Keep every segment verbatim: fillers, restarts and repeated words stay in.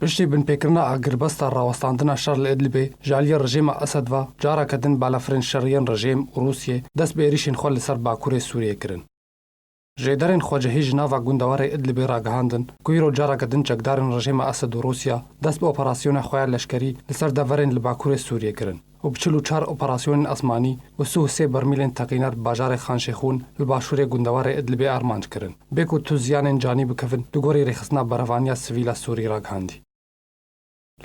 Piştî binpêkirina agirbesta rawestandina şer li Idlibê, ji aliyê rejêma Esed ve careke din balafirên şer yên rejêm û Rûsiyê dest bi êrîşên xwe li ser bakurê Sûriyê kirin. Jêderên xwecihî ji nava gundewarê Idlibê ragihandin ku îro careke din çekdarên rejêma Esed û Rûsya dest bi operasyona xwe ya leşkerî li ser deverên li bakurê Sûriyê kirin û bi çil û çar operasyonên esmanî û sih û sê bermîlên teqîner bi bajarê Xan Şêxûn li başûrê gundewarê Idlibê armanc kirin, bê ku tu ziyanên canî bikevin, li gorî rêxistina berevaniya sivîl a Sûrî ragihandî.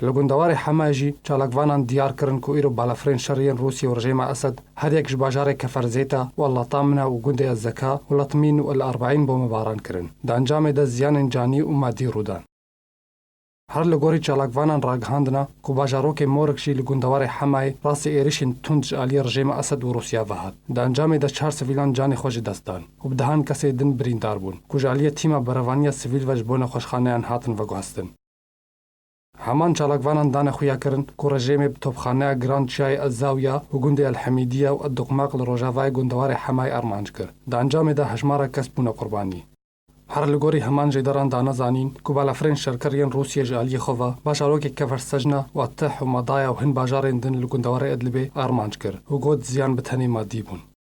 Li gundewarê Hemayê jî çalakvanan diyar kirin ku îro balafirên şer yên Rûsya û rejêma Esed her yek ji bajarê Kefer Zêta û El Latamina û gundê El Zeka û Latmîn û El Erbeîn bombebaran kirin. Di encamê de ziyanên canî û madî rû dan. Her li gorî çalakvanan ragihandina ku bajarokê Morik jî li gundewarê Hemayê rastî êrîşên tund ji aliyê rejêma Esed û Rûsya ve hat. Di encamê de çar sivîlan canê xwe ji dest dan û bi dehan kesê din birîndar bûn ku ji aliyê tîma berevaniya sivîl ve ji bo nexweşxaneyan hatin veguhestin. Heman çalakvanan dane xuyakirin ku rejêmê bi topxaneya giran çiyayê Ez Zawiya û gundê El Hemîdiya û El Duqmaq li rojavayê gundewarê Hemayê armanc kir. Di encamê de hejmara kes bûne qurbanî. Her li gorî heman jêderan dane zanîn ku balafirên şerker yên Rûsiyê ji aliyê xwe ve bajarokê Kefer Secna û Etih û Madaya û hin bajarên din li gundewarê Idlibê armanc kir û got ziyan bi tenê madî bûn.